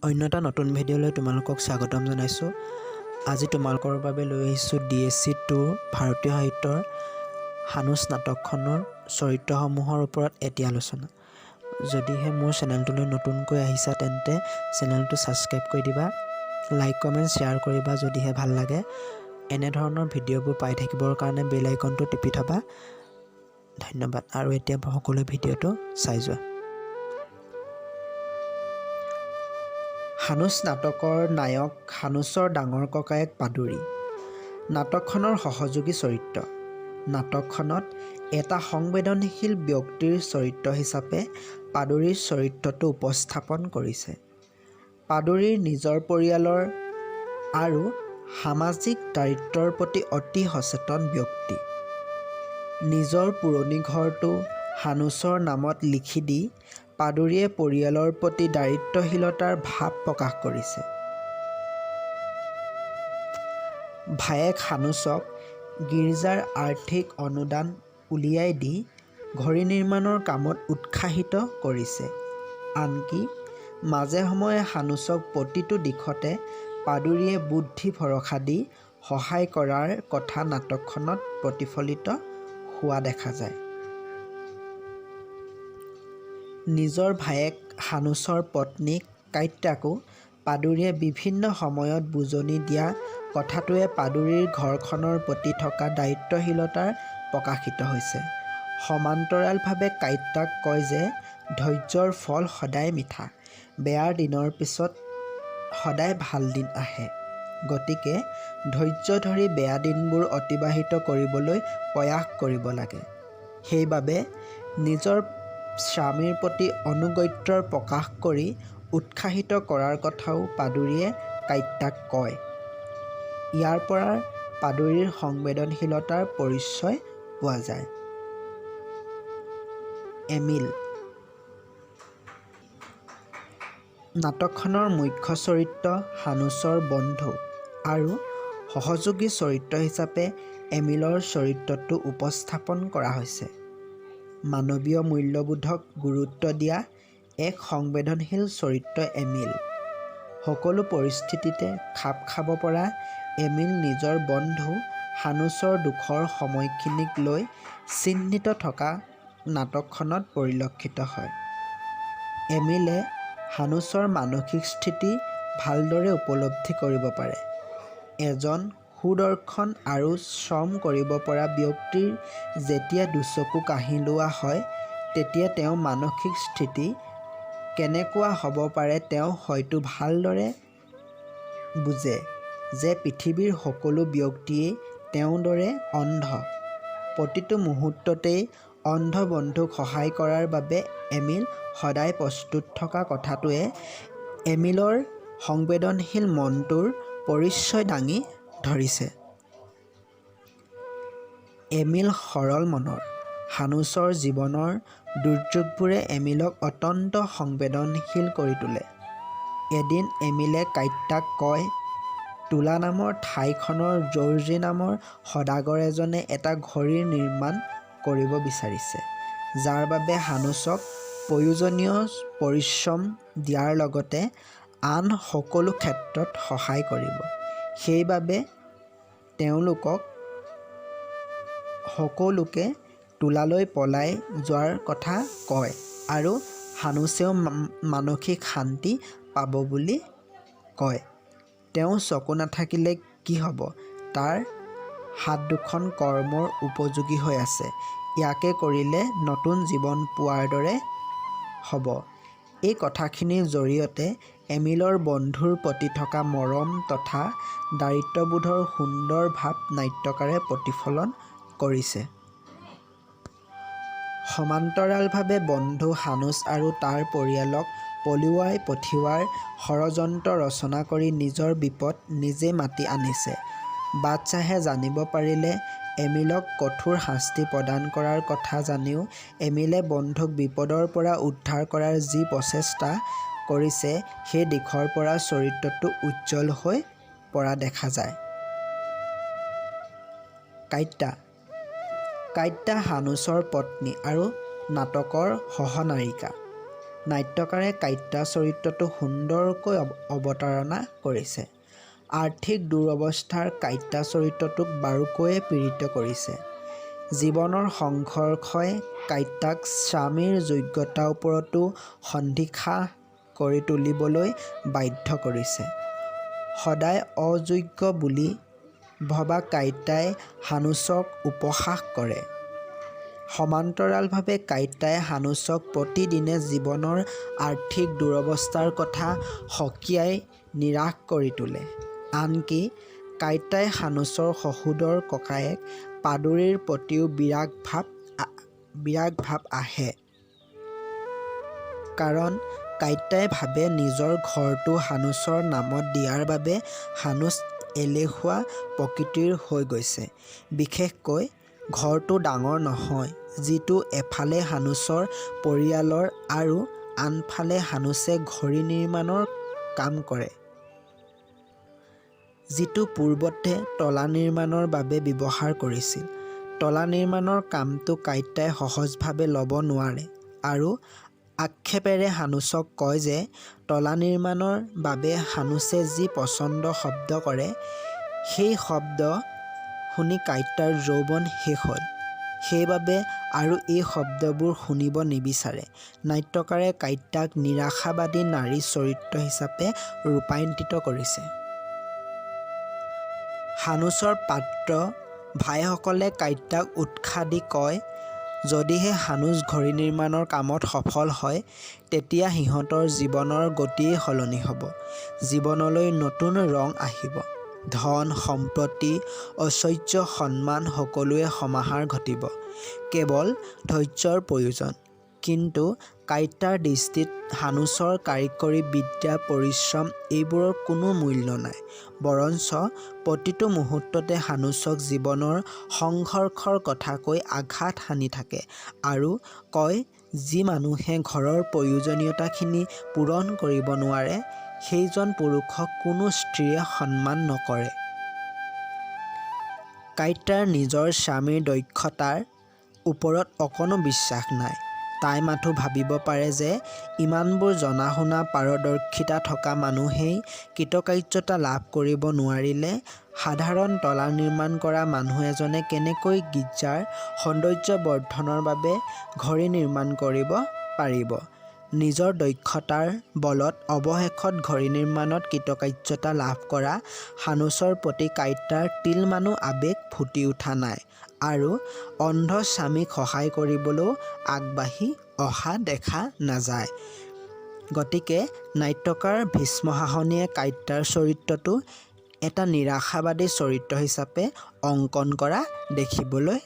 অন্য এটা নতুন ভিডিঅ'লৈ তোমালোকক স্বাগতম জনাইছোঁ। আজি তোমালোকৰ বাবে লৈ আহিছোঁ DSC 2 ভাৰতীয় সাহিত্যৰ সানুচ নাটকখনৰ চৰিত্ৰসমূহৰ ওপৰত এটি আলোচনা। যদিহে মোৰ চেনেলটোলৈ নতুনকৈ আহিছা, তেন্তে চেনেলটো ছাবস্ক্ৰাইব কৰি দিবা, লাইক, কমেণ্ট, শ্বেয়াৰ কৰিবা যদিহে ভাল লাগে। এনেধৰণৰ ভিডিঅ'বোৰ পাই থাকিবৰ কাৰণে বেল আইকনটো টিপি থ'বা। ধন্যবাদ আৰু এতিয়া সকলোৱে ভিডিঅ'টো চাই যোৱা। সানুচ নাটকৰ নায়ক সানুচৰ ডাঙৰ ককায়েক পাদুৰী নাটকখনৰ সহযোগী চৰিত্ৰ। নাটকখনত এটা সংবেদনশীল ব্যক্তিৰ চৰিত্ৰ হিচাপে পাদুৰীৰ চৰিত্ৰটো উপস্থাপন কৰিছে। পাদুৰীৰ নিজৰ পৰিয়ালৰ আৰু সামাজিক দায়িত্বৰ প্ৰতি অতি সচেতন ব্যক্তি। নিজৰ পুৰণি ঘৰটো সানুচৰ নামত লিখি দি পাদুৰীয়ে পৰিয়ালৰ প্ৰতি দায়িত্বশীলতাৰ ভাৱ প্ৰকাশ কৰিছে। ভায়েক সানুচক গীৰ্জাৰ আৰ্থিক অনুদান উলিয়াই দি ঘড়ী নিৰ্মাণৰ কামত উৎসাহিত কৰিছে। আনকি মাজে সময়ে সানুচক প্ৰতিটো দিশতে পাদুৰীয়ে বুদ্ধি ভৰসা দি সহায় কৰাৰ কথা নাটকখনত প্ৰতিফলিত হোৱা দেখা যায়। নিজৰ ভায়েক সানুচৰ পত্নী কাত্যাকো পাদুৰীয়ে বিভিন্ন সময়ত বুজনি দিয়া কথাটোৱে পাদুৰীৰ ঘৰখনৰ প্ৰতি থকা দায়িত্বশীলতাৰ প্ৰকাশিত হৈছে। সমান্তৰালভাৱে কাত্যাক কয় যে ধৈৰ্যৰ ফল সদায় মিঠা, বেয়া দিনৰ পিছত সদায় ভাল দিন আহে। গতিকে ধৈৰ্য ধৰি বেয়া দিনবোৰ অতিবাহিত কৰিবলৈ প্ৰয়াস কৰিব লাগে। সেইবাবে নিজৰ স্বামীৰ প্ৰতি আনুগত্যৰ প্ৰকাশ কৰি উৎসাহিত কৰাৰ কথাও পাদুৰীয়ে কাত্যাক কয়। ইয়াৰ পৰা পাদুৰীৰ সংবেদনশীলতাৰ পৰিচয় পোৱা যায়। এমিল নাটকখনৰ মুখ্য চৰিত্ৰ সানুচৰ বন্ধু আৰু সহযোগী চৰিত্ৰ হিচাপে এমিলৰ চৰিত্ৰটো উপস্থাপন কৰা হৈছে। মানৱীয় মূল্যবোধক গুৰুত্ব দিয়া এক সংবেদনশীল চৰিত্ৰ এমিল। সকলো পৰিস্থিতিতে খাপ খাব পৰা এমিল নিজৰ বন্ধু সানুচৰ দুখৰ সময়খিনিক লৈ চিন্তিত থকা নাটকখনত পৰিলক্ষিত হয়। এমিলে সানুচৰ মানসিক স্থিতি ভালদৰে উপলব্ধি কৰিব পাৰে। এজন সুদৰ্শন আৰু শ্ৰম কৰিব পৰা ব্যক্তিৰ যেতিয়া দুচকু কাঢ়ি লোৱা হয়, তেতিয়া তেওঁৰ মানসিক স্থিতি কেনেকুৱা হ'ব পাৰে। তেওঁ হয়তো ভালদৰে বুজে যে পৃথিৱীৰ সকলো ব্যক্তিয়েই তেওঁৰ দৰে অন্ধ। প্ৰতিটো মুহূৰ্ততেই অন্ধ বন্ধুক সহায় কৰাৰ বাবে এমিল সদায় প্ৰস্তুত থকা কথাটোৱে এমিলৰ সংবেদনশীল মনটোৰ পৰিচয় দাঙি ধৰিছে। এমিল সৰল মনৰ। সানুচৰ জীৱনৰ দুৰ্যোগবোৰে এমিলক অত্যন্ত সংবেদনশীল কৰি তোলে। এদিন এমিলে কাত্যাক কয়, তুলা নামৰ ঠাইখনৰ জৰ্জী নামৰ সদাগৰ এজনে এটা ঘড়ীৰ নিৰ্মাণ কৰিব বিচাৰিছে, যাৰ বাবে সানুচক প্ৰয়োজনীয় পৰিশ্ৰম দিয়াৰ লগতে আন সকলো ক্ষেত্ৰত সহায় কৰিব। সেইবাবে তেওঁলোকক সকলোকে তুলালৈ পলাই যোৱাৰ কথা কয় আৰু সানুচেও মানসিক শান্তি পাব বুলি কয়। তেওঁৰ চকু নাথাকিলে কি হ'ব, তাৰ হাত দুখন কৰ্মৰ উপযোগী হৈ আছে, ইয়াকে কৰিলে নতুন জীৱন পোৱাৰ দৰে হ'ব। এই কথাখিনিৰ জৰিয়তে এমিলৰ বন্ধুৰ প্ৰতি থকা মৰম তথা দায়িত্ববোধৰ সুন্দৰ ভাৱ নাট্যকাৰে প্ৰতিফলন কৰিছে। সমান্তৰালভাৱে বন্ধু সানুচ আৰু তাৰ পৰিয়ালক পলুৱাই পঠিওৱাৰ ষড়যন্ত্ৰ ৰচনা কৰি নিজৰ বিপদ নিজে মাতি আনিছে। বাদশ্বাহে জানিব পাৰিলে এমিলক কঠোৰ শাস্তি প্ৰদান কৰাৰ কথা জানিও এমিলে বন্ধুক বিপদৰ পৰা উদ্ধাৰ কৰাৰ যি প্ৰচেষ্টা কৰিছে, সেই দিশৰ পৰা চৰিত্ৰটো উজ্জ্বল হৈ পৰা দেখা যায়। কাত্যা কাত্যা সানুচৰ পত্নী আৰু নাটকৰ সহনায়িকা। নাট্যকাৰে কাইত্যা চৰিত্ৰটো সুন্দৰকৈ অৱতাৰণা কৰিছে। আৰ্থিক দুৰৱস্থাৰ কাইত্যা চৰিত্ৰটোক বাৰুকৈয়ে পীড়িত কৰিছে। জীৱনৰ সংঘৰ্ষই কাইত্যাক স্বামীৰ যোগ্যতাৰ ওপৰতো সন্দিহান কৰি তুলিবলৈ বাধ্য কৰিছে। সদায় অযোগ্য বুলি ভবা কাইত্যাই হানুচক উপহাস কৰে। সমান্তৰালভাৱে কাইত্যাই হানুচক প্ৰতিদিনে জীৱনৰ আৰ্থিক দুৰৱস্থাৰ কথা সকীয়াই নিৰাশ কৰি তোলে। আনকি কাইত্যাই হানুচৰ সহোদৰ ককায়েক পাদুৰীৰ প্ৰতিও বিৰাগ ভাৱ আহে। কাৰণ কাইত্যাই ভাবে নিজৰ ঘৰটো হানুচৰ নামত দিয়াৰ বাবে হানুচ এলেহুৱা প্ৰকৃতিৰ হৈ গৈছে। বিশেষকৈ ঘৰটো ডাঙৰ নহয়, যিটো এফালে হানুচৰ পৰিয়ালৰ আৰু আনফালে হানুচে ঘড়ী নিৰ্মাণৰ কাম কৰে। যিটো পূৰ্বতে তলা নিৰ্মাণৰ বাবে ব্যৱহাৰ কৰিছিল। তলা নিৰ্মাণৰ কামটো কাইত্যাই সহজভাৱে ল'ব নোৱাৰে আৰু আক্ষেপেৰে হানুচক কয় যে তলা নিৰ্মাণৰ বাবে হানুচে যি প্ৰচণ্ড শব্দ কৰে, সেই শব্দ শুনি কাইত্যাৰ যৌৱন শেষ হ'ল, সেইবাবে আৰু এই শব্দবোৰ শুনিব নিবিচাৰে। নাট্যকাৰে কাইত্যাক নিৰাশাবাদী নাৰী চৰিত্ৰ হিচাপে ৰূপায়িত কৰিছে। হানুচৰ পাত্ৰ ভাইসকলে কাইত্যাক উৎসাহ দি কয় যদিহে হানুচ ঘড়ী নিৰ্মাণৰ কামত সফল হয়, তেতিয়া সিহঁতৰ জীৱনৰ গতিয়েই সলনি হ'ব, জীৱনলৈ নতুন ৰং আহিব। ধন, সম্পত্তি, ঐশ্বৰ্য, সন্মান সকলোৰে সমাহাৰ ঘটিব। কেৱল ধৈৰ্যৰ প্ৰয়োজন। কিন্তু কাইত্যাৰ দৃষ্টিত হানুচৰ কাৰিকৰী বিদ্যা, পৰিশ্ৰম এইবোৰৰ কোনো মূল্য নাই। বৰঞ্চ প্ৰতিটো মুহূৰ্ততে হানুচক জীৱনৰ সংঘৰ্ষৰ কথা কৈ আঘাত হানি থাকে আৰু কয় যি মানুহে ঘৰৰ প্ৰয়োজনীয়তাখিনি পূৰণ কৰিব নোৱাৰে, সেইজন পুৰুষক কোনো স্ত্ৰীয়ে সন্মান নকৰে। কাইত্যাৰ নিজৰ স্বামীৰ দক্ষতাৰ ওপৰত অকণো বিশ্বাস নাই। তাই মাথো ভাবিব পাৰে যে ইমানবোৰ জনা-শুনা পাৰদৰ্শিতা থকা মানুহেই কৃতকাৰ্যতা লাভ কৰিব নোৱাৰিলে সাধাৰণ তলা নিৰ্মাণ কৰা মানুহ এজনে কেনেকৈ গীৰ্জাৰ সৌন্দৰ্যবৰ্ধনৰ বাবে ঘড়ী নিৰ্মাণ কৰিব পাৰিব। নিজৰ দক্ষতাৰ বলত অৱশেষত ঘড়ী নিৰ্মাণত কৃতকাৰ্যতা লাভ কৰা হানুচৰ প্ৰতি কাইত্যাৰ তিলমানো আৱেগ ফুটি উঠা নাই আৰু অন্ধ স্বামীক সহায় কৰিবলৈও আগবাঢ়ি অহা দেখা নাযায়। গতিকে নাট্যকাৰ ভীষ্ম সাহনীয়ে কাইত্যাৰ চৰিত্ৰটো এটা নিৰাশাবাদী চৰিত্ৰ হিচাপে অংকন কৰা দেখিবলৈ